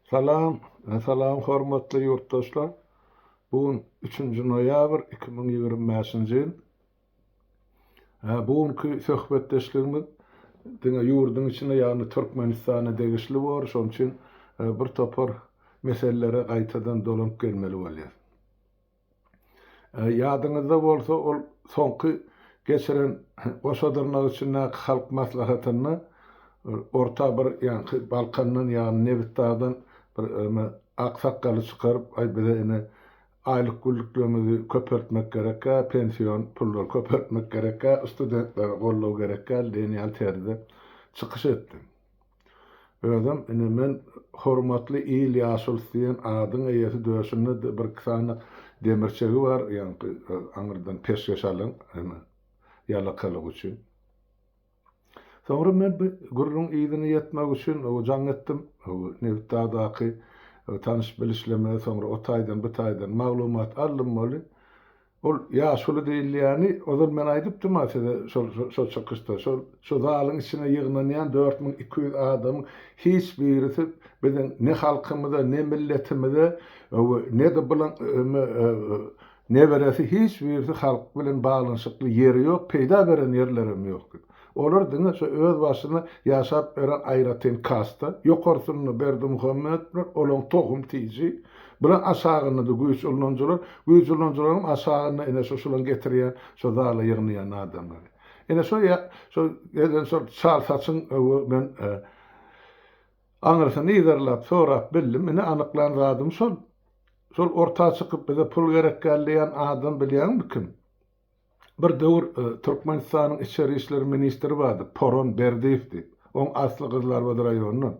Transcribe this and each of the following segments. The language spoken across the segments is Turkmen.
Salam, salam hormatly ýurtdaşlar. Bu gün üçünji noýabr 2025-nji ýyl. Bu günki söhbetdeşligimiz diňe ýurduň içine, ýagny Türkmenistana degişli bor, şonuň üçin bir topar meselelere gaýtadan dolanyp gelmeli bolýar. Ýadyňyzda bolsa, ol soňky geçiren goşa dyrnak içindäki halk maslahatynda orta bir ýaňky Balkandan ýagny Nebitdagdan bir eme ak sakgaly çykaryp, aý bize ine aýlyk günlüklerimizi köpeltmek gerekkä, pension pullary köpeltmek gerekkä, studentlere goldaw gerekkä diýen ýaly terzde çykyş etdi. Özem ine men hormatly il ýaşulusy diýen adyň eýesi döşünde-de birki sany demirçegi bar, ýaňky aňyrdan peşgeş alan ine ýalakalygy üçin. Soňra men bu gürrüň yzyna ýetmek üçin jaň etdim Nebitdagdaky tanyş-bilişleme soňra o taýdan bu taýdan maglumat aldym weli Ol ýaşuly diýilýäni ozal men aýdypdym-a size şol şol çykyşda. Şol şo zalyň içine ýygnanýan 4200 adamyň hiç birisi biziň ne halkymyza, ne milletimize we ne-de bulaň neberesi hiç birisi halk bilen baglanyşykly ýeri ýok, peýda beren ýerlerem ýok diýip. Olar diňe şo öz başyna ýaşap beren aýratyn kasta, ýokarsynda Berdimuhametler, olaň tohum tiji, bulaň aşagynda-da güýç ulanyjylar, güýç ulanyjylaryň aşagynda ine şo şulaň getirýän şo zala ýygnaýan adamlary. Ine şo ýa şo gelen şol çal saçyň men aňyrsyny yzarlap sorap bildim. Ine anyklan zadym şol. Şol orta çykyp bize pul gerek däl diýen adam bilýäňmi kim? Bir döwür Türkmenistanyň içeri işler ministri bardy, Poron Berdiýew diýip. Oň asly Gyzylarbat raýonyndan.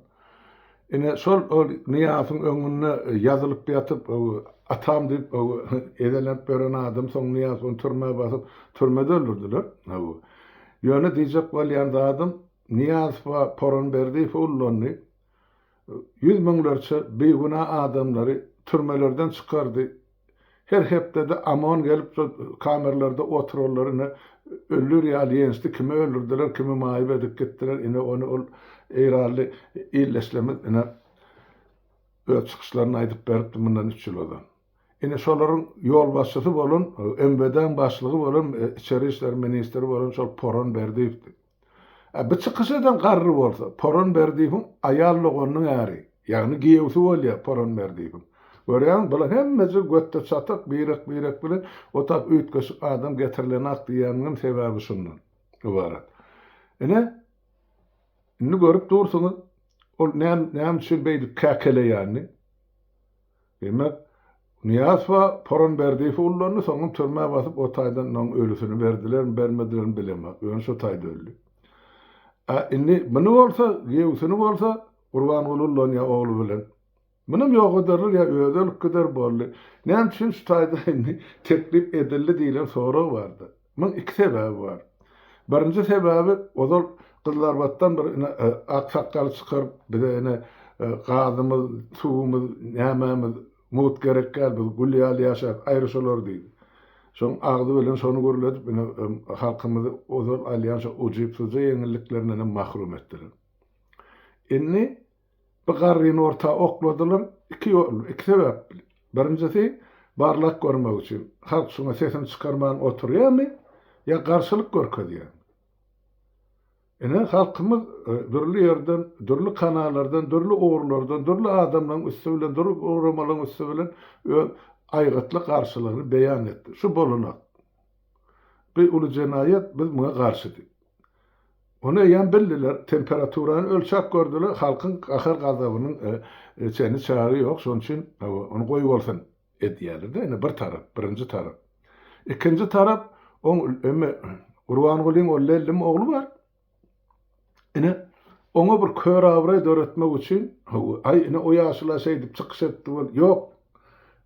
Ine, şol ol Nyýazowyň öňünde ýazylyp ýatyp, atam diýip, ezelenip ýören adam, soň Nyýazow ony türmä basyp, türmede öldürdiler. Ýöne diýjek bolýan zadym, Nyýazowa Poron Berdiýew ullandy. Ýüz müňlerçe bigünä adamlary türmelerden çykardy. Her hepdede OMON gelip şol kamerlarda oturanlary ine öldür ýaly ýençdi, kimi öldürdiler, kimi maýyp edip gitdiler, ine ony ol eýranly ildeşlerimiz ine öz çykyşlarynda aýdyp beripdi mundan üç ýyl ozal. Ine şolaryň ýolbaşçysy bolan, MWD-iň başlygy bolan, içeri işler ministri bolan şol Poron Berdiýewdi. Ä bu çykyş eden garry bolsa, Poron Berdiýewiň aýal doganynyň äri, ýagny giýewsi bolýar Poron Berdiýewiň. Görýäňmi, bular hemmejigi götde çatak, birek-birek bilen o tap üýtgeşik adam getirilenak diýýänimiňem sebäbi şundan ybarat. Ine, indi görüp dursuňyz, ol näme üçin beýdip käkeleýänini. Diýmek, Nyýazowa Poron Berdiýewi ullandy, soňam türmä basyp o taýdan onuň ölüsini berdilermi, bermedilermi bilemok, ýöne şo taýda öldi. A indi muny bolsa, giýewsini bolsa Gurbanguly ullanýar ogly bilen. Munam ýok ederler ýa özi ölüp gider boldy. Näme üçin şu taýda indi teklip edildi diýlen sorag bardy. Muň iki sebäbi bar. Birinji sebäbi ozal Gyzylarbatdan bir ine ak sakgaly çykaryp bize ine gazymyz, suwumyz, nämämiz mugt gerek däl biz gül ýaly ýaşarys aýry şolar diýdi. Şoň agzy bilen şony gürledip ine halkymyzy ozal alýan şo ujypsyzja ýeňilliklerinden hem mahrum etdiler. Indi Bu garryny orta okladylar, iki ýol, iki sebäp bilen. Birinjisi, barlap görmek üçin, halk şuňa sesini çykarman oturýarmy ýa garşylyk görkezýärmi? Ine, halkymyz dürli ýerden, dürli kanallardan, dürli ugurlardan, dürli adamlaryň üsti bilen, dürli guramalaryň üsti bilen öz aýgytly garşylygyny beýan etdi. Şu bolanok. Bu uly jenaýat, biz muňa garşy diýip. Ony eýýäm bildiler, temperaturany ölçäp gördüler, halkyň gahar-gazabynyň çeni-çagy ýok, şonuň üçin ony goýbolsun edýärler-de, ine bir tarap, birinji tarap. Ikinji tarap, oň eme Gurbangulyň ol lellim ogly bar. Ine, oňa bir kör abraý döretmek üçin, aý ine o ýaşula şeýdip çykyş etdi, ýok,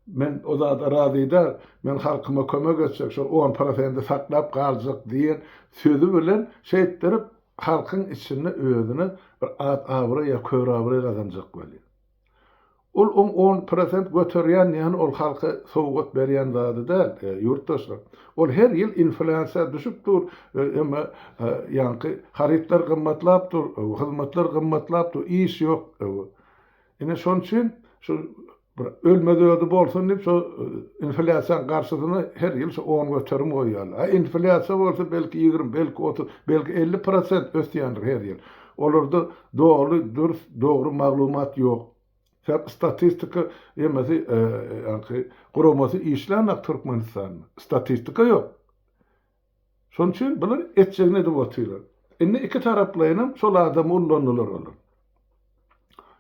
Men o zada razy däl, men halkyma kömek etjek, şol on prosendi saklap galjak diýen sözi bilen şeýtdirip halkyň içinde özüne bir at-abraý ýa kör-abraý gazanjak bolýar. Ol oň on prosent göterýän diýeni ol halka sowgat berýän zady däl, ýurtdaşlar. Ol her ýyl inflýasiýa düşüp dur, emma ýaňky harytlar gymmatlap dur, hyzmatlar gymmatlap dur, iş ýok. Ine şonuň üçin şu bir ölmez ödi bolsun diýip şu inflýasiýanyň garşysyna her ýyl şu 10% goýýarlar. A inflýasiýa bolsa belki 20, belki 30, belki 50 prosent ösýändir her ýyl. Olarda doly, dürs, dogry maglumat ýok. Sebäp statistika emesi, ýaňky guramasy işlänok Türkmenistanda. Statistika ýok. Şonuň üçin bular etjegini edip otyrlar. Indi iki taraplaýynam şol adamy ullandylar olar.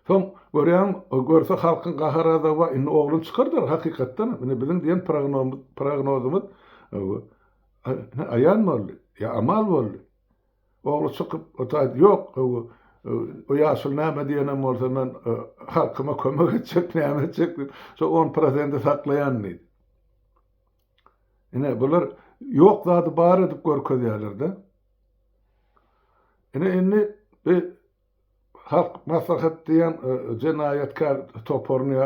Soň görýäň, görse halkyň gahar-gazaby bar, indi ogluny çykardylar hakykatdanam. Indi biziň diýen prognozymyz aýan boldy, ýa amal boldy. Ogly çykyp, o taýda ýok, o ýaşuly näme diýenem bolsa men halkyma kömek etjek, näme etjek diýip, şo on prosenti saklaýan diýdi. Ine, bular ýok zady bar edip görkezýärler-de. Ine, indi bi Halk maslahat diýen e, jenaýatkär toparyny ýa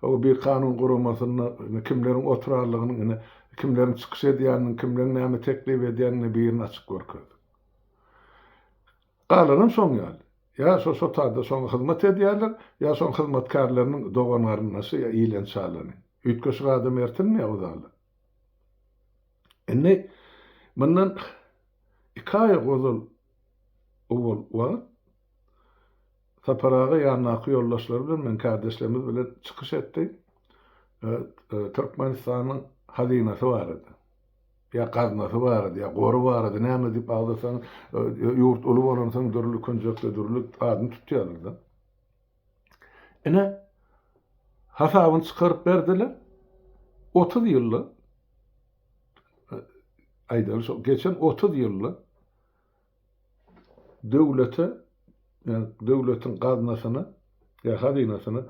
o bikanun guramasynda kimleriň oturanlygyny, ine, kimleriň çykyş edýänini, kimleriň näme teklip edýänini birini açyk görkezdi. Galanam şoň ýaly. Ýa şo şo taýda şoňa hyzmat edýärler, ýa şoň hyzmatkärleriniň dogan-garyndaşy ýa iýlen-çalany. Üýtgeşik adam ertinmeýär o zala. Indi mundan iki aý ozal owal wagt Sapar aga ýanyndaky ýoldaşlary bilen, meň kärdeşlerimiz bilen çykyş etdi. Türkmenistanyň hazynasy barada. Ýa gaznasy barada, ýa gory barada näme diýip agzasaň, ýurt uly bolansoň dürli künjekde dürli adyny tutýarlar-da. Ine, hasabyny çykaryp berdiler. 30 ýylda aýdaly şo geçen 30 ýylda döwlete, ýa döwletiň gaznasyna ýa hazynasyna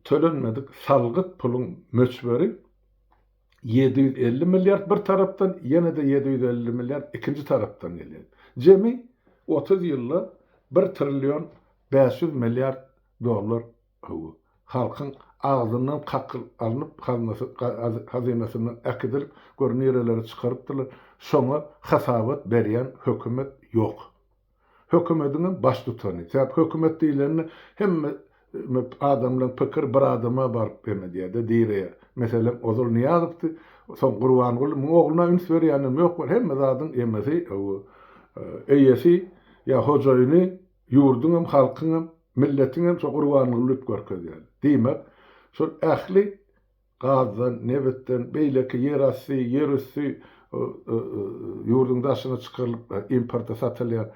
tölenmedik salgyt puluň möçberi 750 milliard bir tarapdan, ýene-de 750 milliard ikinji tarapdan gelýär. Jemi 30 ýylda 1 trillion 500 milliard dollar halkyň agzyndan kakylyp alnyp, hazynasyndan äkidilip, gör nirelere çykarypdyrlar. Şoňa hasabat berýän hökümet ýok. Hökümediňem baştutany. Sebäp hökümet diýlende hemme adamlaryň pikiri bir adama baryp em edýär-de, direýär. Meselem, ozal Nyýazowdy, soň Gurbanguly, muň ogluna üns berýänem ýok bol, hemme zadyň emesi, eýesi ýa hojaýyny ýurduňam, halkyňam, milletiňem şo Gurbanguly diýip görkezýär. Diýmek, şol ähli gazdan, nebitden, beýleki ýerasty, ýerüsti ýurduň daşyna çykarylyp importa satylýan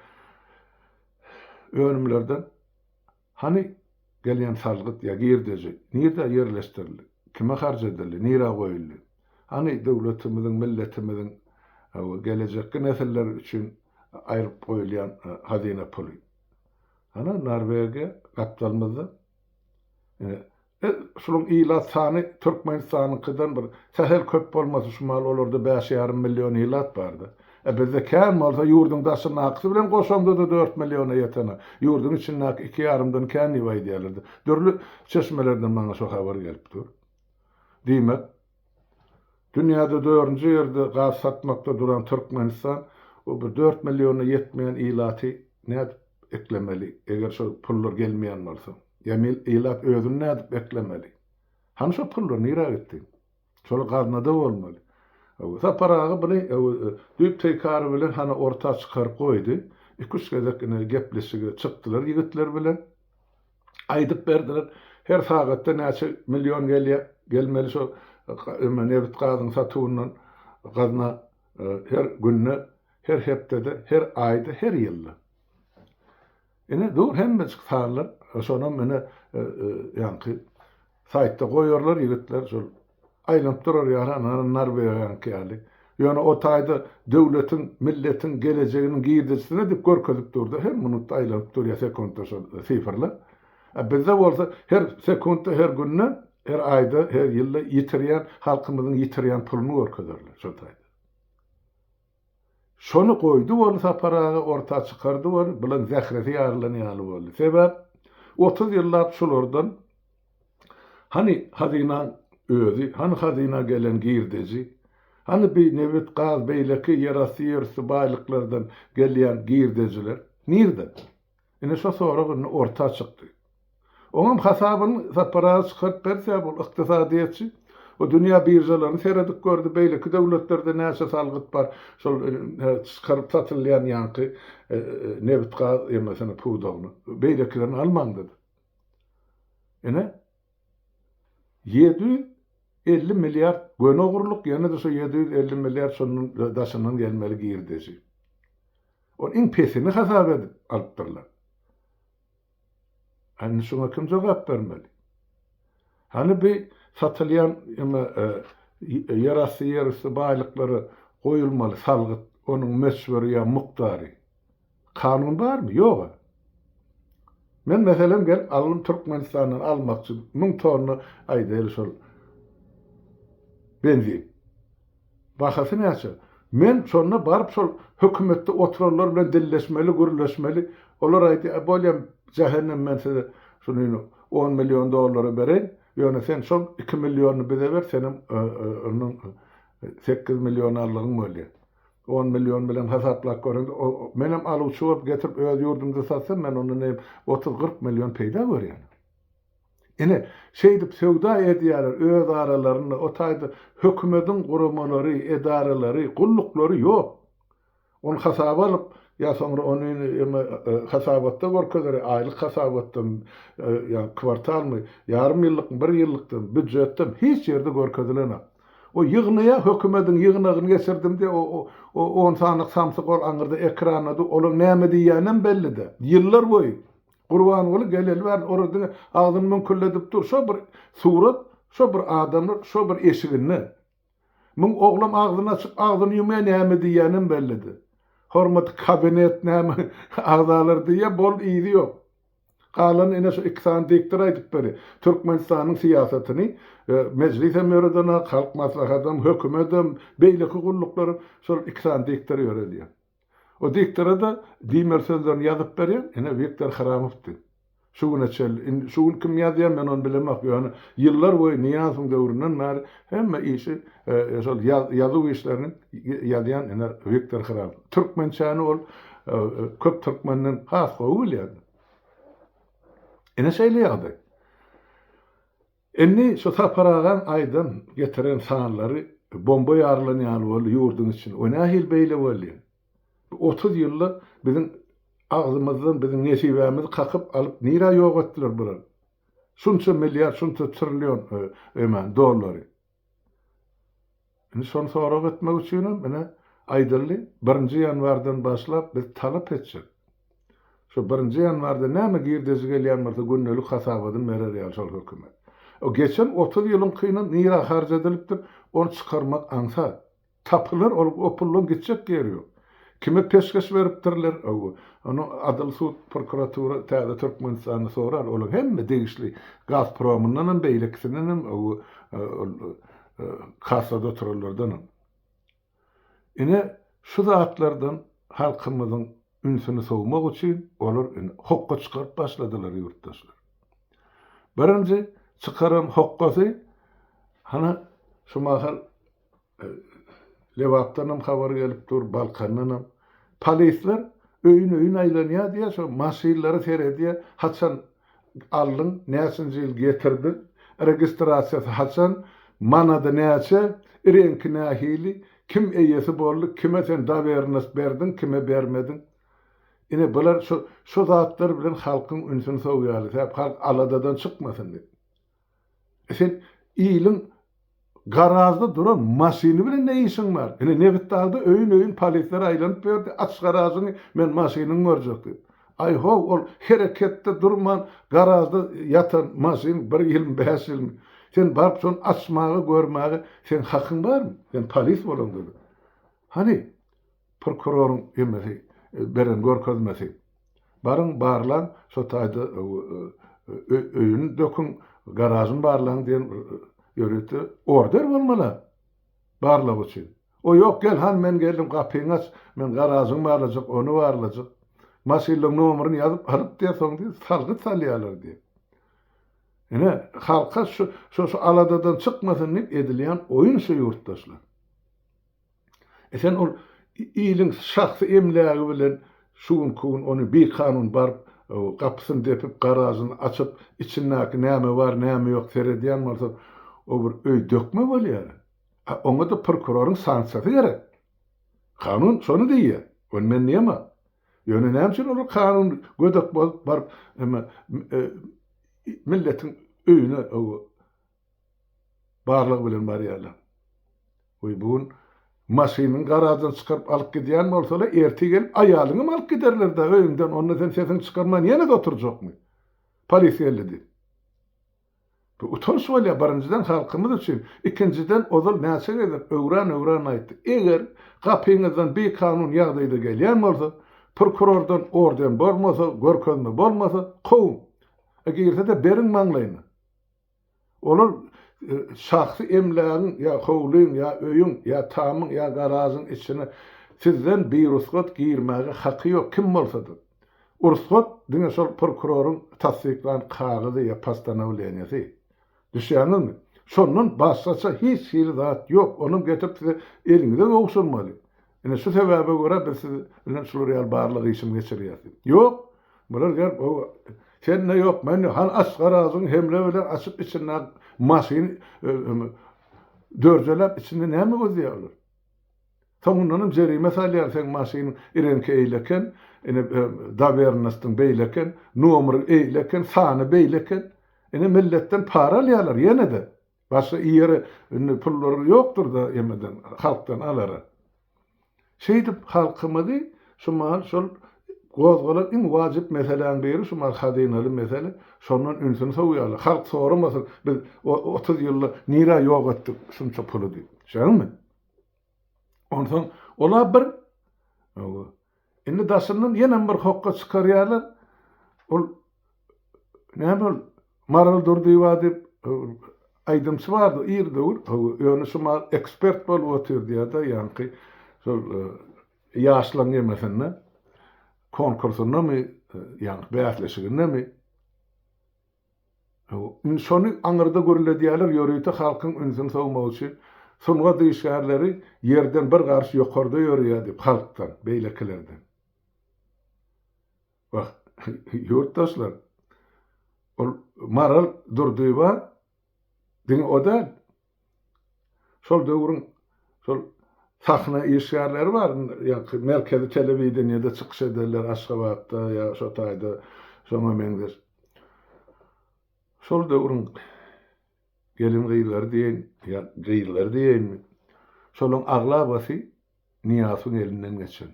önümlerden hany gelýän salgyt ýa girdeji nirde ýerleşdirildi, kime harç edildi, nirä goýuldy? Hany döwletimiziň, milletimiziň gelejekki nesiller üçin aýryp goýulýan hazyna puly? Hany Norwegiýa gapdalymyzda. Ine, Şunuň ilat sany Türkmenistanyňkydan bir sähel köp bolmasa şu mahal olarda bäş ýarym million ilat bardy. E bizde kän bolsa ýurduň daşyndakysy bilen goşaňda-da dört milliona ýetenok. Ýurduň içindäki iki ýarymdan kän diýip aýdýarlar. Dürli çeşmelerden maňa şo habar gelip dur. Diýmek, dünýäde dördünji ýerde gaz satmakda duran Türkmenistan o bir dört milliona ýetmeýän ilaty nädip eklemeli, eger şo pullar gelmeýän bolsa? Ýa ilat özüni nädip eklemeli? Hany şo pullar nirä gitdi? Şol gaznada bolmaly. Sapar aga buny düýp teýkary bilen hany orta çykaryp goýdy. Iki-üç gezek ine gepleşige çykdylar ýigitler bilen. Aýdyp berdiler. Her sagatda näçe million gelýär, gelmeli şo nebit gazyň satuwyndan gazna her günde, her hepdede, her aýda, her ýylda. Ine dur hemmejik sanlar şonam ine ýaňky saýtda goýarlar ýigitler şol aýlanyp durar ýaly ana Norwegiýaňky ýaly. Ýöne o taýda döwletiň milletiň gelejeginiň girdejisine diýip görkezip durda her minutda aýlanyp durýar sekuntda şol sifrler. A bizde bolsa her sekuntda her günde her aýda her ýylda ýitirýän halkymyzyň ýitirýän puluny görkezerler şol taýda. Şony goýdy weli Sapar aga orta çykardy weli bulaň zähresi ýarylan ýaly boldy. Sebäp 30 ýyllap şulardan hany hazynaň özi, hany hazyna gelen girdeji, hany bi nebit, gaz, beýleki ýerasty, ýerüsti baýlyklardan gelýän girdejiler nirde? Ine şo sorag indi orta çykdy. Oňam hasabyny Sapar aga çykaryp berse, bu ykdysadyýetçi. O dünýä biržalaryny seredip gördi, beýleki döwletlerde näçe salgyt bar, şol çykaryp satylýan ýaňky nebit-gaz emesini, pudagyny, beýlekilerini almaňda-da. Ine, 750 milliard göni ogurlyk, ýene-de şo 750 milliard şondan daşyndan gelmeli girdeji. Ol iň pesini hasap edip alypdyrlar. Indi şuňa kim jogap bermeli? Hany bi satylýan eme ýerasty ýerüsti baýlyklara goýulmaly salgyt, onuň möçberi ýa mukdary? Kanun barmy? Ýog-a. Men meselem gelip aldym Türkmenistandan almakçy 1000 tonna aýdaýly şol benzin. Bahasy näçe? Men şonda baryp şol hökümetde oturanlar bilen dilleşmeli, gürleşmeli. Olar aýdýar, bolýa jähennem men size şuny on million dollara bereýin, ýöne sen şol iki millionyny bize ber, senem ondan sekiz million aldygyň bolýar. On million bilen hasaplap göreňde, menem aluwçy bolup getirip öz ýurdumda satsam, men ondan hem otuz-kyrk million peýda görýän. Ine, şeýdip söwda edýärler öz aralarynda, o taýda hökümediň guramalary, edaralary, gulluklary ýok. Ony hasaba alyp, ýa soňra ony eme hasabatda görkezer, aýlyk hasabatdamy, ýa kwartalmy, ýarym ýyllykmy, bir ýyllykdamy, býujetdemi, hiç ýerde görkezilenok. O ýygnaýar, hökümediň ýygnagyny geçirdim diýýär, o o on sanyk samsyk ol aňyrda ekranda dur, olaň näme diýýänem belli däl. Ýyllar boýy Gurbanguly geleli bäri olar diňe agzyny müňkülledip dur. Şo bir surat, şo bir adamlar, şo bir eşiginde. Muň oglam agzyny açyp, agzyny ýumýar, näme diýýänem bellidi. Hormatly kabinet näme agzalary diýýär, boldy yzy ýok. Galany ine şu iki sany diktor aýdyp berýär. Türkmenistanyň syýasatyny Mejlisem ýöredenok, Halk Maslahatam, hökümetem, beýleki gulluklaram şol iki sany diktor ýöredýär. O diktora-da diýmeli sözlerini ýazyp berýän, ine, Wiktor Hramowdy. Şu güne çenli, indi şu gün kim ýazýar, men ony bilemok, ýöne ýyllar boýy Nyýazowyň döwründen bäri hemme işi, şol ýazuw işlerini ýazýan, ine, Wiktor Hramow. Türkmençäni ol köp türkmenden has gowy bilýärdi. Ine şeýle ýagdaý. Indi şu Sapar agaň aýdan, getiren sanlary bomba ýarylan ýaly boldy ýurduň içinde. O nähili beýle bolýar? Bu 30 ýylda biziň agzymyzdan biziň nesibämizi kakyp alyp nirä ýok etdiler bular? Şunça milliard, şunça trillion eman dollary. Indi şony sorag etmek üçinem ine aýdyldy, birinji ýanwardan başlap biz talap etjek. Şo birinji ýanwarda näme girdeji gelýän bolsa gündelik hasabadyny berer ýaly şol hökümet. O geçen 30 ýylyňkynam nirä harç edilipdir, ony çykarmak aňsat. Tapylar ol o puldan gitjek ýeri ýok. Kime peşgeş beripdirler, ony adyl sud, prokuratura täze Türkmenistanda sorar, olaň hemme degişli Gazpromyndanam, beýlekisindenem, ol kassada oturanlardanam. Ine, şu zatlardan halkymyzyň ünsüni sowmak üçin olar indi hokga çykaryp başladylar ýurtdaşlar. Birinji çykaran hokgasy hana şu mahal Lebapdanam habar gelip dur, Balkandanam. Polisler öýün-öýün aýlanýar diýýär, şo maşynlara seredýär, haçan aldyň, näçinji ýyl getirdiň, registrasiýasy haçan, manady näçe, reňki nähili, kim eýesi boldy, kime sen dowernost berdiň, kime bermediň. Ine, bular şo şo zatlar bilen halkyň ünsüni sowýarlar, sebäp halk aladadan çykmasyn diýip. E sen iliň garažda duran maşyny bilen ne işiň bar? Ine Nebitdagda öýün-öýün polisler aýlanyp ýördi, aç garažyňy, men maşynyňy görjek diýip. Aý how, ol hereketde durman garažda ýatan maşyn bir ýylmy, bäş ýylmy? Sen baryp şony açmaga, görmäge seň hakyň barmy? Sen polis bolaňda-da. Hany, Prokuroryň emesi beren görkezmesi. Baryň barlaň şo taýda öýüni döküň garažyny barlaň diýen ýörite order bolmaly barlag üçin. O ýok gel han men geldim gapyňy aç men garažyňy barlajak ony barlajak. Maşynlaryň nomerini ýazyp alyp diýer soň diýer salgyt salýarlar diýer. Ine halka şu şu aladadan çykmasyn diýip edilýän oýun şu ýurtdaşlar. E sen ol iliň şahsy emlägi bilen şu günki gün ony bikanun baryp gapysyny depip, garažyny açyp, içindäki näme bar, näme ýok seredýän bolsa, o bir öý dökme bolýar. A oňa-da prokuroryň sanksiýasy gerek. Kanun şony diýýär. Ony men diýemok. Ýöne näme üçin olar kanuny gödek bozup baryp, milletiň öýüne barlag bilen barýarlar. Goý, bu gün maşynyňy garaždan çykaryp alyp gidýän bolsalar, ertir gelip aýalyňam alyp giderler-dä öýüňden, onda sen sesiňi çykarman ýene-de oturjakmy? Polis geldi diýip. Bu utanç bolýar, birinjiden halkymyz üçin, ikinjiden ozal näçe gezek öwran-öwran aýtdyk, eger gapyňyzdan bikanun ýagdaýda gelýän bolsa, prokurordan orden bolmasa, görkezme bolmasa, kowuň. A girse-de beriň maňlaýyna. Olar şahsy emlägiň ýa howlyň ýa öýüň ýa tamyň ýa garažyň içine sizden birusgat girmäge haky ýok kim bolsa-da. Ursgat diňe şol prokuroryň tassyklan kagyzy ýa postanowleniýasy. Düşýäňizmi? Şondan başgaça hiç hili zat ýok. Onam getirip size eliňize gowşurmaly. Ine şu sebäbe görä biz siz bilen şular ýaly barlag işini geçirýäs diýip. Ýok. Bular gelip o sende ýok, mende ýok. Hany aç garažyňy hemle bilen açyp içindäki maşyny dörjeläp içinde näme gözleýär olar? Soňundanam jerime salýar seň maşynyň reňki eýle eken, ine dowernostyň beýle eken, nomeri eýle eken, sany beýle eken. Ine milletden para alýarlar ýene-de. Başga ýere indi pullary ýokdur-da emeden, halkdan alara. Şeýdip halkymyzy şu mahal şol gozgalan iň wajyp meseläň biri şu mahal hazynaly mesele, şondan ünsüni sowýarlar. Halk soramasyn biz 30 ýylda nirä ýok etdik şunça puly diýip. Şeýdemi? Onsoň ola bir indi daşyndan ýenem bir hokga çykarýarlar. Ol näme ol Maral Durdyýewa diýip aýdymçy bardy ir döwür. Ýöne şu mal ekspert bolup otyr diýýär-de, ýaňky şol ýaşlaryň ýemesinde konkursyndamy, ýaňky bäsleşigindemi Indi şony aňyrda gürledýärler ýörite halkyň ünsüni sowmak üçin. Sungat işgärleri ýerden bir garyş ýokarda ýörýär diýip halkdan, beýlekilerden. Wah, ýurtdaşlar, ol Maral Durdyýewa diňe o däl. Şol döwrüň şol sahna işgärleri bar, ýaňky merkezi telewideniýede çykyş edenler Aşgabatda ýa şo taýda şoňa meňzeş. Şol döwrüň gelin-gyzlary diýeýin ýa gyzlary diýeýinmi, şolaryň aglabasy Nyýazowyň elinden geçen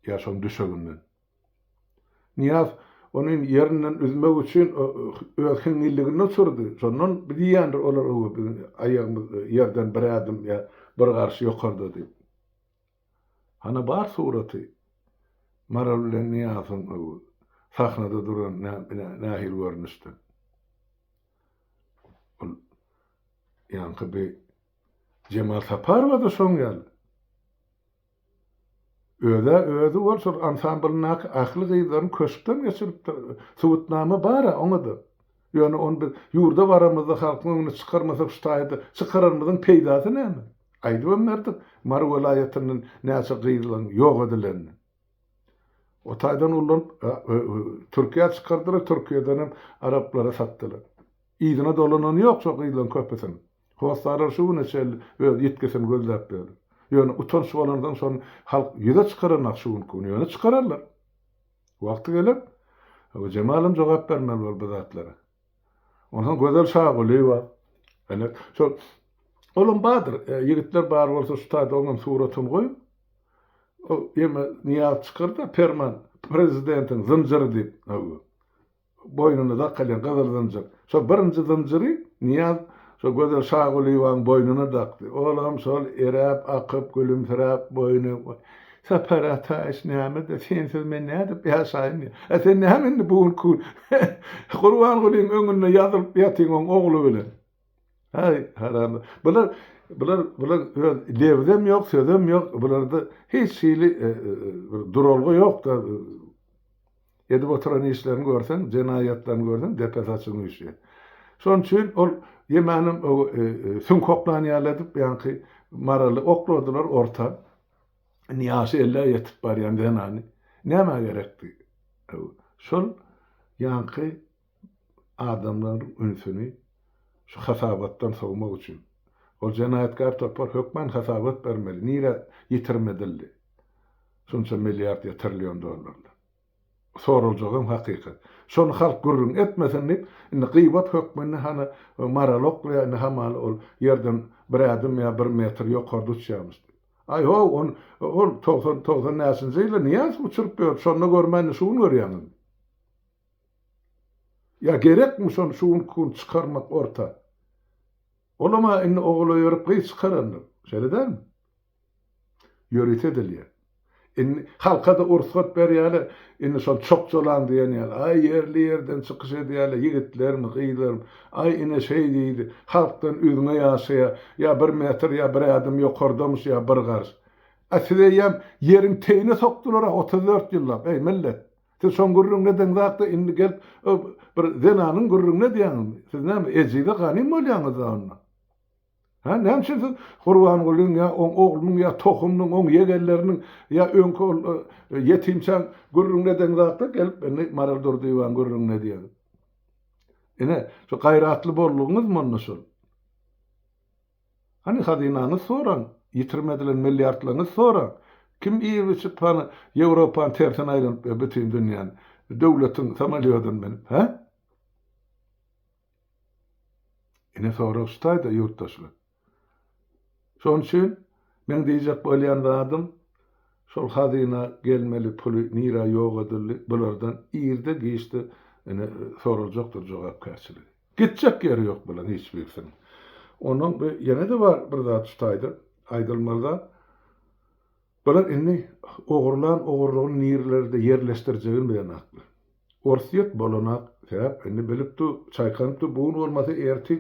ýa şoň düşeginden. Nyýaz ony ýerinden üzmek üçin öz hiňňilliginde uçurdy. Şondan diýýändir olar öwe biziň aýagymyz ýerden bir ädim ýa bir garyş ýokarda diýip. Hana bar suraty Maral bilen Nyýazyň öwe sahnada duran nähili görnüşde. Ol ýaňky bi Jemal Saparowa-da şoň ýaly. Öz-ä özi bol şol ansamblyndaky ähli gyzlaryny köşkden geçiripdir. Subutnama bar-a oňa-da. Ýöne ony biz ýurda baramyzda halkyň öňüne çykarmasak şu taýda çykaranymyzyň peýdasy näme? Aýdybam berdik Mary welaýatyndan näçe gyzlaryň ýok edilenini. O taýdan ullanyp Türkiýä çykardylar, Türkiýedenem araplara satdylar. Yzyna dolanany ýok şo gyzlaryň köpüsiniň. Hossarlar şu güne çenli öz ýitgisini gözläp ýör. Ýöne utanç bolansoň şony halk ýüze çykaranok şu günki gün. Ýöne çykararlar. Wagty geler. Jemalam jogap bermeli bor bu zatlara. Onsoň Gözel Şagulyýewa. Ene şol olam bardyr. Ýigitler bar bolsa şu taýda oňam suratyny goýuň. O ýeme Nyýaz çykardy perman prezidentiň zynjyry diýip. Boýnuna dakylýan gyzyl zynjyr. Şol birinji zynjyry Nyýaz şo Gözel Şagulyýewanyň boýnuna dakdy. Olam şol eräp, akyp, gülümsiräp boýny Sapar Ataýewiç näme-de, sensiz men nädip ýaşaýyn diýýär. A sen näme indi bu günki gün Gurbangulyň öňünde ýazylyp ýatyň oň ogly bilen. Haý, haram. Bular, bular, bular öz lebzem ýok, sözem ýok. Bularda hiç hili bir duralga ýok-da. Edip oturan işlerini görseň, jenaýatlaryny görseň, depe saçyň üýşýär. Şonuň üçin ol ýemänem süňk oklan ýaly edip, ýaňky Maraly okladylar orta. Indi ýaşy ellä ýetip barýan zenany nämä gerekdi? Şol. Ýaňky adamlaryň ünsüni şu hasabatdan sowmak üçin. Ol jenaýatkär topar hökman hasabat bermeli, nirä ýitirim edildi şunça milliard ýa trillion dollarlar. Soraljagam hakykat. Şony halk gürrüň etmesin diýip, indi gybat hökmünde hany Maral oklaýar, indi hamala ol ýerden bir ädim ýa bir metr ýokarda uçýarmyş diýip. Aý how, ony ol 90, 90 näçinji ýylda Nyýazow uçuryp ýördi, şonda görmän indi şu gün görýäňizmi? Ýa gerekmi şony şu günki gün çykarmak orta? Olam-a indi ogul öýerip gyz çykarandyr. Şeýle dälmi? Ýörite edilýär. Indi halka-da ursgat berýärler. Indi şol çokjalaň diýen ýaly, aý ýerli-ýerden çykyş edýärler, ýigitlermi, gyzlarmy, aý ine şeý diýdi, halkdan üzňe ýaşaýar, ýa bir metr, ýa bir ädim ýokardamyş, ýa bir garyş. A sizi eýýäm ýeriň teýine sokdular-a 34 ýyllap, eý millet. Siz şoň gürrüňini edeňzakda indi gelip bir zenanyň gürrüňini edýäňizmi? Siz näme ejize ganym bolýaňyzda onda? Hä, näme üçin siz Gurbangulyň ýa oň oglunyň ýa tohumynyň, oň ýegenleriniň ýa öňki ol ýetimçäň gürrüňini edeňzakda gelip indi Maral Durdyýewaň gürrüňini edýäňiz? Ine, şu gaýratly boldugyňyzmy onda şol? Hany hazynaňyzy soraň, ýitirim edilen milliardlaryňyzy soraň. Kim iýip-içip hany Ýewropany tersine aýlanyp ýör bütin dünýäni döwletiň samolýodyny münüp, hä? Ine sorag şu taýda ýurtdaşlar. Şonuň üçin meň diýjek bolýan zadym şol hazyna gelmeli puly nirä ýok edildi bulardan irde giçde ine soraljakdyr jogapkärçiligi. Gitjek ýeri ýok bularyň hiç birisiniň. Ondan bu ýene-de bar bir zat şu taýda aýdylmaly zat. Bular indi ogurlan ogurlygyny nirelerde ýerleşdirjegini bilenaklar. Orsýet bolanak, sebäp indi bilip dur, çaýkanyp dur, bu gün bolmasa ertir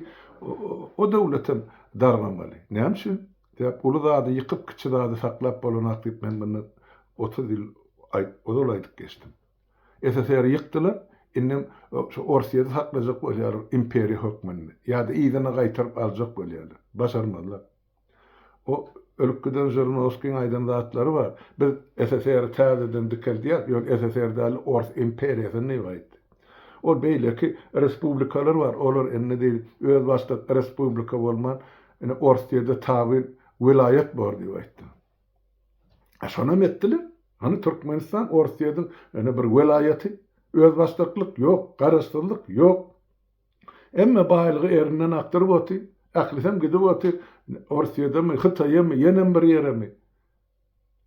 o döwletem dargamaly. Näme üçin? Sebäp uly zady ýykyp, kiçi zady saklap bolanak diýip men mundan 30 ýyl ozal aýdyp geçdim. SSR-i ýykdylar, indem şu Orsýeti saklajak bolýarlar imperiýa hökmünde ýa-da yzyna gaýtaryp aljak bolýarlar. Başarmazlar. O ölüp giden Žirinowskiň aýdan zatlary bar. Biz SSR-i täzeden dikeldýäs, ýöne SSR däl, Ors imperiýasyny diýip aýtdy. Ol beýleki respublikalar bar, olar indi diýdi, özbaşdak respublika bolman, indi Orsýede tabyn welaýat bor diýip aýtdy. A şonam etdiler. Hany Türkmenistan Orsýediň ine bir welaýaty, özbaşdaklyk ýok, garaşsyzlyk ýok. Hemme baýlygy erinden akdyryp otyr. Ählisem gidip otyr. Orsýedemi, Hytaýamy, ýenem bir ýeremi.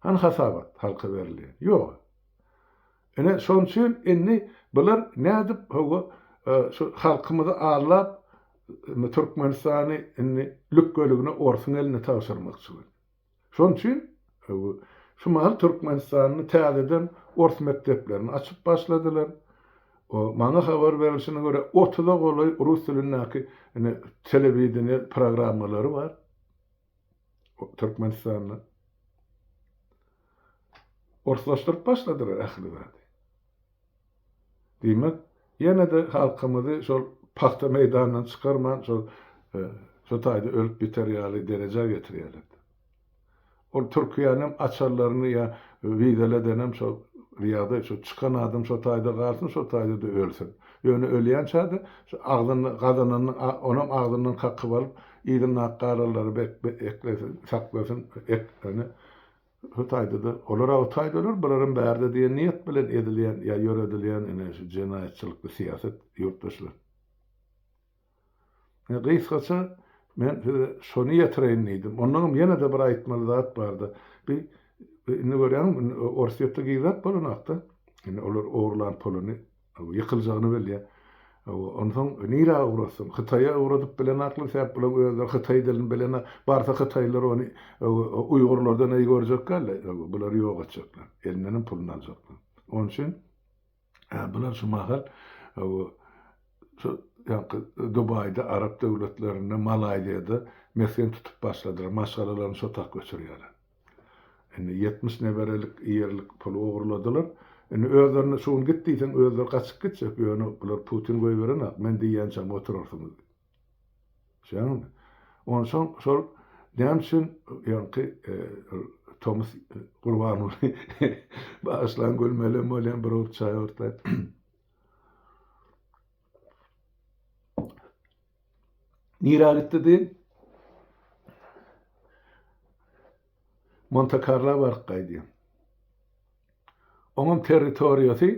Hany hasabat halka berilýän? Ýok. Ine, şonuň üçin indi bular nädip hawa şu halkymyzy aldap Türkmenistany indi lükgeligine orsuň eline tabşyrmakçy bolýar. Şonuň üçin şu mahal Türkmenistanda täzeden ors mekdeplerini açyp başladylar. Maňa habar berilşine görä, otuza golaý rus dilindäki ine telewideniýe programmalary bar Türkmenistanda. Orslaşdyryp başladylar ähli zady. Diýmek, ýene-de halkymyzy şol pagta meýdanyndan çykarman, şol şo taýda ölüp biter ýaly derejä getirýärler. Ol Türkiýäniň açarlaryny ýa wizeledenem şol ýagdaý şo çykan adam şo taýda galsyn, şo taýda-da ölsün. Ýöne ölýänçä-de şo agzynda gazananyny onam agzyndan kakyp alyp, yzyndaky galanlary bek eklesin, saklasyn, ek ýöne Hytaýda-da, olar-a o taýda öler, bularam bärde diýen niýet bilen edilýän ýa ýöredilýän ine şu jenaýatçylykly syýasat ýurtdaşlar. Ine gysgaça men size şony ýetireýin diýdim. Ondanam ýene-de bir aýtmaly zat bardy. Bi indi görýäňmi, indi Orsýetde gizläp bolanok-da. Indi olar ogurlan puluny Ýykyljagyny bilýär. Onsoň nirä ugratsyn? Hytaýa ugradyp bilenaklar, sebäp bulaň özleri hytaý dilini bilenak. Barsa hytaýlylar ony uýgurlardan eý görjek däldi. Bulary ýok etjekler. Elindenem puluny aljaklar. Onuň üçin bular şu mahal şu ýaňky Dubaýda, arap döwletlerinde, Malaýziýada mesgen tutup başladylar. Maşgalalaryny şo tak göçürýärler. Indi 70 neberelik ýerlik puly ogurladylar. Indi özlerine şu gün git diýseň özleri gaçyp gitjek, ýöne bular Putin goýberenak, men diýýänçäm oturarsyňyz diýip. Düşýäňizmi? Onsoň şol näme üçin ýaňky tomus Gurbanguly bagyşlaň gülmelem bolýan bir owurt çaý owurtlaýyn. Nirä gitdi diýiň? Monte Karla baryp gaýdýar. Oňam territoriýasy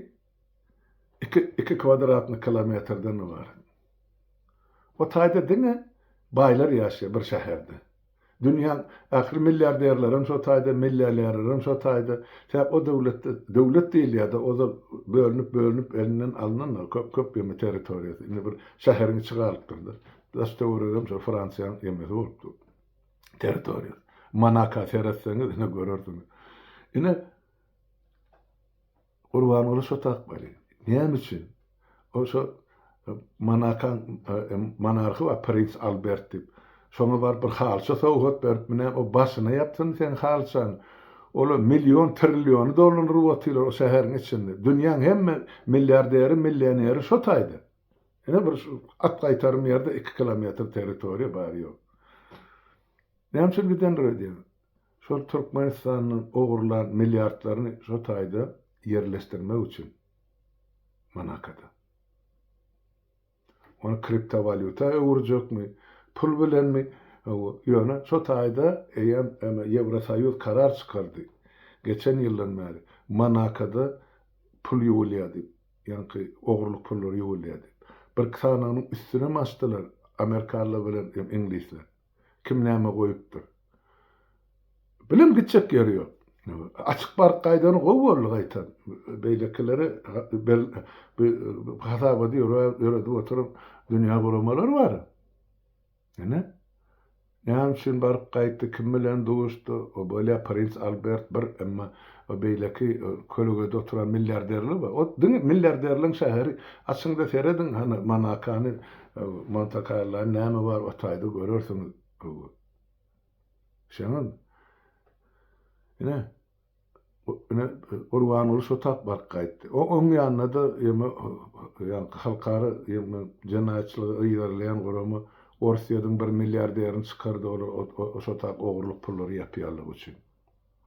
2 2 kwadratny kilometrden ybarat. O taýda diňe baýlar ýaşaýar bir şäherde. Dünýäň ähli milliarderlerem şo taýda, millionerlerem şo taýda. Sebäp o döwletde, döwlet diýilýär-de, ozal bölünip-bölünip elinden alnan köp köp ýeme territoriýasy. Indi bir şäheriň içi galypdyr-da. Daş-töweregem şo Fransiýanyň ýemesi bolup dur. Territoriýasy. Monaka seretseňiz ine görersiňiz. Ine Gurbanguly şo tapmaly. Näme üçin? O şo Monakaň monarhy bar, prins Albert diýip. Şoňa baryp bir halça sowgat berip, näme o başyna ýapsyn seň halçaňy. Olar million, trilliony dolandyryp otyrlar o şäheriň içinde. Dünýäň hemme milliarderi, millioneri şo taýda. Ine bir at gaýtarym ýerde 2 kilometr territoriýa bar ýok. Näme üçin gidendir öýdýäň? Şol Türkmenistandan ogurlan milliardlaryny şo taýda ýerleşdirmek üçin Monakada. Ony kriptowalýuta öwürjekmi, pul bilenmi, hawa, ýöne şo taýda eýýäm Ýewrosoýuz karar çykardy, geçen ýyldan bäri Monakada pul ýuwulýar diýip, ýaňky ogurlyk pullary ýuwulýar diýip. Birki sanygynyň üstünem açdylar amerikanlar bilen iňlisler. Kim näme goýupdyr. Bilim gitjek ýeri ýok. Açyk baryp gaýdany gowy boldy gaýtam. Beýlekileri hasabaty ýöredip oturan dünýä guramalary bar. Ine. Näme üçin baryp gaýtdy, kim bilen duşdy, o bolýa prins Albert bir, emma o beýleki kölegede oturan milliarderler bar. O diňe milliarderleň şäheri. Açyňda serediň hany Monakany, Monte Karlany näme bar o taýda görersiňiz. Şeňňin. Ine, ine Gurbanguly şo tap baryp gaýtdy. O oň ýanynda-da ýeme ýaňky halkara ýeme jenaýatçylygy yzarlaýan gurama Orsýetiň bir milliarderini çykardy olar o şo tap ogurlyk pullary ýapýanlygy üçin.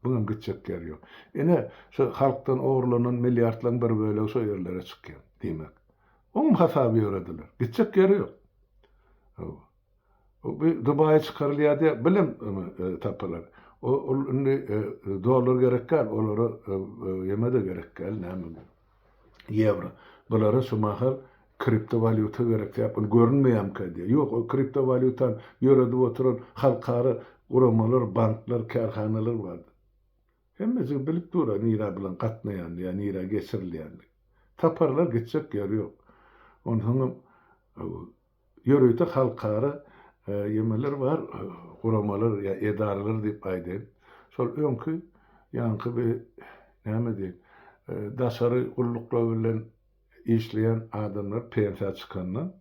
Buňam gitjek ýeri ýok. Ine, şo halkdan ogurlanan milliardlaryň bir bölegi şo ýerlere çykýar, diýmek. Oňam hasaby ýörediler. Gitjek ýeri ýok. Hawa. Bu Dubaýa çykarylýar diýip bilem tapylar. Ol indi dollar gerek däl, olara ýeme-de gerek däl, näme ýewro. Bulara şu mahal kriptowalýuta gerek diýip, ol görünmeýärmikä diýýär. Ýok, ol kriptowalýutany ýöredip oturan halkara guramalar, banklar, kärhanalar bar. Hemmejigi bilip dur-a nirä bilen gatnaýanyny ýa nirä geçirilýänini. Taparlar, gitjek ýeri ýok. Onsoňam Ýörite halkara ýemeler bar, guramalar ýa edaralar diýip aýdaýyn. Şol öňki ýaňky bir näme diýip, daşary gulluklar bilen işleýän adamlar pensiýa çykanda,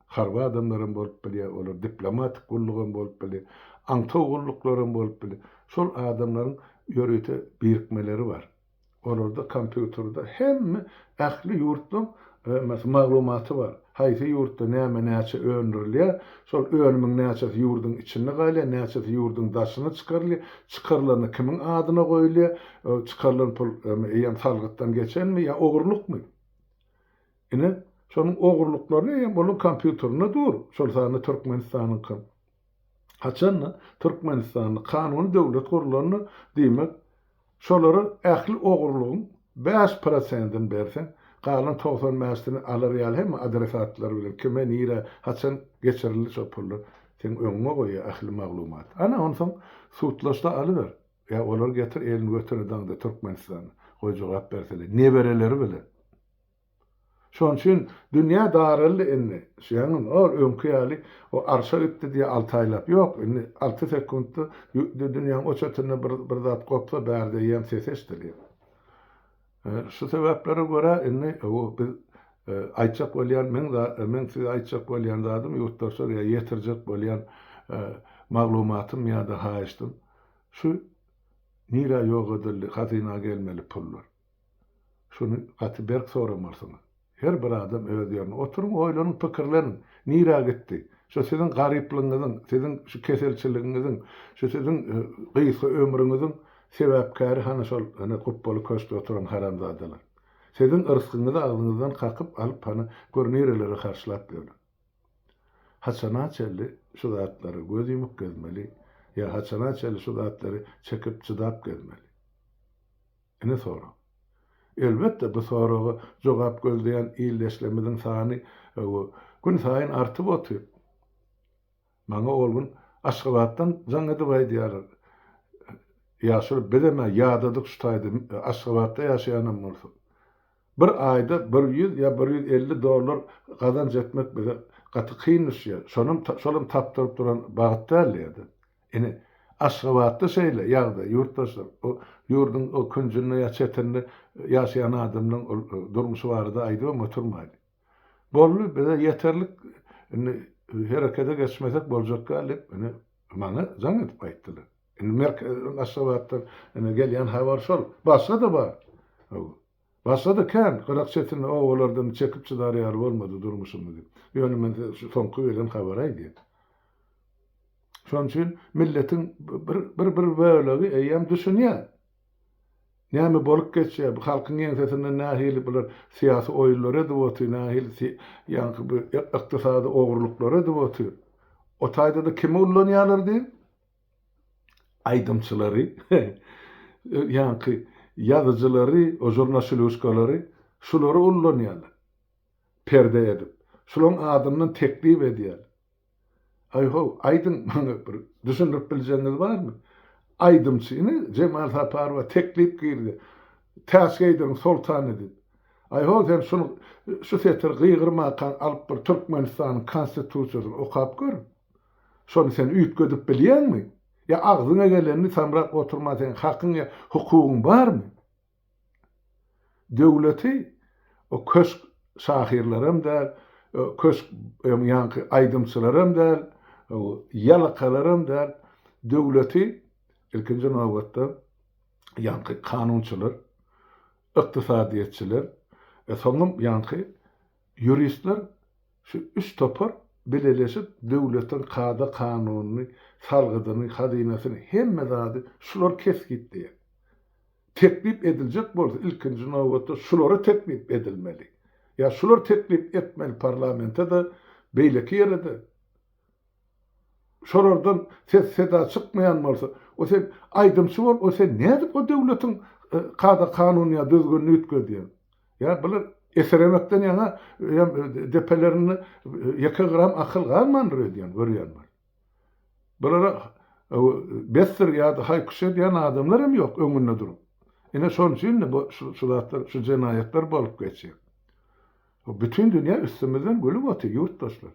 harby adamlar hem bolup bilýär, olar diplomatik gulluk hem bolup bilýär, aňtaw gulluklary hem bolup bilýär. Şol adamlaryň ýörite birikmeleri bar. Olarda kompýuterde hemme ähli ýurtlaň hemmesi maglumaty bar. Haýsy ýurtda näme näçe öndürilýär, şol önümiň näçesi ýurduň içinde galýar, näçesi ýurduň daşyna çykarylýar, çykarylanda kimiň adyna goýulýar, çykarylan pul eýýäm salgytdan geçenmi ýa ogurlykmy? Ine, şonuň ogurlyklaryny eýýäm olaryň kompýuterinde dur, şol sanda Türkmenistanyňkam. Haçanda Türkmenistanda kanuny döwlet gurlanda, diýmek, şolara ähli ogurlygyň bäş prosentini berseň, galan 90 bäşisini alar ýaly hemme adresatlary bilen kime, nirä, haçan geçirildi şo pullar seň öňüňe goýýar ähli maglumaty. Ana, onsoň sudlaşda alyber. Ýa olary getir elini götüne daňda Türkmenistana. Goý jogap berseler. Nebereleri bilen. Şonuň üçin dünýä daraldy indi. Şeýaňyz, ol öňki ýaly o arşa gitdi diýe alty aýlap. Ýok, indi alty sekuntda dünýäň o çetinde bir bir zat gopsa bärde eýýäm ses eşidilýär. Şu sebäplere görä indi o biz aýtjak bolýan meň meň size aýtjak bolýan zadym ýurtdaşlar ýa ýetirjek bolýan maglumatym ýa-da haýyştym şu nirä ýok edildi hazyna gelmeli pullar. Şuny gaty berk soramalysyňyz. Her bir adam öz ýerinde. Oturyň, oýlanyň, pikirleniň. Nirä gitdi? Şu siziň garyplygyňyzyň, siziň şu keselçiligiňiziň, şu siziň gysga ömrüňiziň sebäpkäri hany şol hany gupbaly köşkde oturan haramzadalar. Siziň yrsgyňyzy agzyňyzdan kakyp alyp hany gör nirelere harçlap ýörler. Haçana çenli şu zatlara göz ýumup gezmeli ýa haçana çenli şu zatlary çekip çydap gezmeli? Ine sorag. Elbetde bu soraga jogap gözleýän ildeşlerimiziň sany gün saýyn artyp otyr. Maňa ol gün Aşgabatdan jaň edip aýdýarlar. Ýaşuly bizem-ä ýadadyk şu taýda Aşgabatda ýaşaýanam bolsak. Bir aýda 100 ýa 150 dollar gazanç etmek bize gaty kyn düşýär. Şonam şolam tapdyryp duran bagt däl diýýärdi. Ine, Aşgabatda şeýle ýagdaý, ýurtdaşlar. O ýurduň o künjünde ýa çetinde ýaşaýan adamlaryň ol durmuşy barada aýdybam oturmaýly. Boldy, bize ýeterlik, indi herekete geçmesek boljak däl diýip, ine, maňa jaň edip aýtdylar. Indi merkezden, Aşgabatdan ine gelýän habar şol. Başga-da bar. Başga-da kän, gyrak-çetinde obalardan çekip-çydar ýaly bolmady durmuşymyz diýip. Ýöne men size şu soňky gelen habary aýdýan. Şonuň üçin milletiň bir bir bölegi eýýäm düşünýär. Näme bolup geçýär, bu halkyň ýeňsesinden nähili bular syýasy oýunlary edip otyr, nähili ýaňky bu ykdysady ogurlyklary edip otyr. O taýda-da kimi ullanýarlar diýiň? Aýdymçylary, ýaňky ýazyjylary, o žurnaşilýuşkalary şulary ullanýarlar. Perde edip. Şularyň adyndan teklip edýärler. Aý-how, aýdyň maňa bir düşündirip biljegiňiz barmy? Aýdymçyny Jemal Saparowa teklip girdi. Täç geýdiriň Soltany diýip. Aý-how, sen şuny şu setiri gygyrmakaň alyp bir Türkmenistanyň Konstitusiýasyny okap gör. Şony sen üýtgedip bilýäňmi? Ýa agzyňa gelenini samrap oturma seň hakyň ýa hukugyň barmy? Döwleti o köşk şahyrlaram däl, köşk ýaňky aýdymçylaram däl, ýalakalaram däl, döwleti ilkinji nobatda ýaňky kanunçylar, ykdysadyýetçiler, e, soňam ýaňky ýuristler şu üç topar bileleşip döwletiň kada-kanunyny, salgydyny, hazynasyny hemme zady şular kesgitleýär. Teklip ediljek bolsa ilkinji nobatda şulara teklip edilmeli. Ýa şular teklip etmeli parlamente-de, beýleki ýere-de. Şolardan ses-seda çykmaýan bolsa, o sen aýdymçy bol, o sen nädip o döwletiň kada-kanunyny ýa düzgünini üýtgedýäň? Ýa bular eseremekden ýaňa depelerinde ýeke gram akyl galmandyr öýdýän, görýän bar. Bulara besdir ýa-da haý-küş edýän adamlar hem ýok öňünde durup. Ine şonuň üçin-de bu şu zatlar, şu jenaýatlar bolup geçýär. Bütin dünýä üstümizden gülüp otyr, ýurtdaşlar.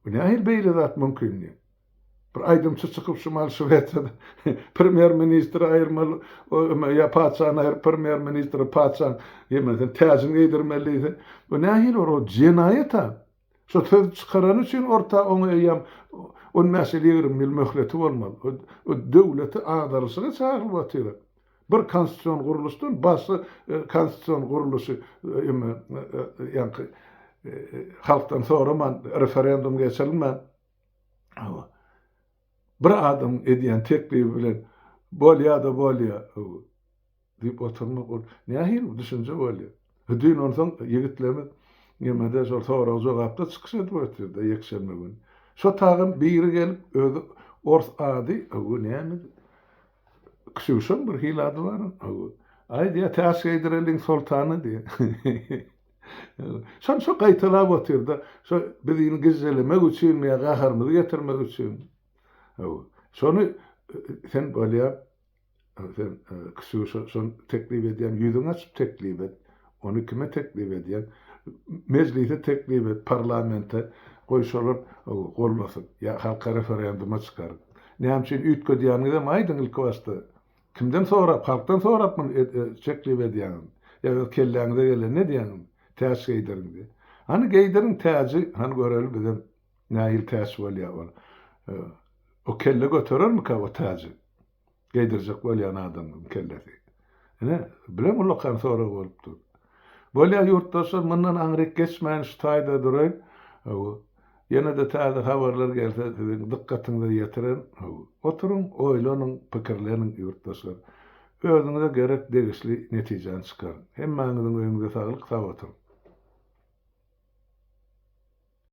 Bu nähili beýle zat mümkin diýip. Bir aýdymçy çykyp şu mal Şwesiýada premýer-ministri aýyrmaly, ýa patyşany aýryp premýer-ministre patyşaň ýemesen täjini geýdirmeli diýse, bu nähili bir o jenaýat-a. Şo sözi çykarany üçin orta oňa eýýäm on bäş ýyl, 20 ýyl möhleti bolmaly. O döwleti agdarylyşyga çagyryp otyr. Bir konstitusion gurluşdan başga konstitusion gurluşy ýaňky halkdan soraman, referendum geçirilmän bir adamyň edýän teklibi bilen bolýa-da bolýa. Diýip oturmak ol nähili düşünje bolýar? Düýn onsoň ýigitlerimiz nemede şol sorag-jogapda çykyş edip otyrdy ýekşenbe güni. Şo tagam biri gelip özi ors ady öwi näme Ksýuşaň bir hili ady bar öwi. Aý diýýär täç geýdireliň soltana diýýär. Şony şo gaýtalap otyrda şo bizini gizjelemek üçinmi ýa gaharymyzy getirmek üçinmi? Öwi. Şony sen bolýar Sen Ksýuşa şony teklip edýäň, ýüzüňi açyp teklip et. Ony kime teklip edýäň? Mejlise teklip et, parlamente. Goý şolar gollasyn. Ýa halka referenduma çykaryň. Näme üçin üýtgedýäniňizem aýdyň ilki başda. Kimden sorap, halkdan sorap muny teklip edýäňiz? Ýa öz kelläňize gelenini edýäňizmi? Täç geýdiriň diýip. Hany geýdiriň täji, hany göreli bizem nähili täç bolýar ol. O kelle göterermikä o täji? Geýdirjek bolýan adamyň kellesi. Ine, bilen ullakan sorag bolup dur. Bolýar ýurtdaşlar, mundan aňryk geçmäýin şu taýda duraýyn. Hawa. Ýene-de täze habarlar gelse siziň dykgatyňyza ýetirerin. Hawa. Oturyň, oýlanyň, pikirleniň ýurtdaşlar. Özüňize gerek degişli netijäni çykaryň. Hemmäňiziň öýüňize saglyk, sag oturyň.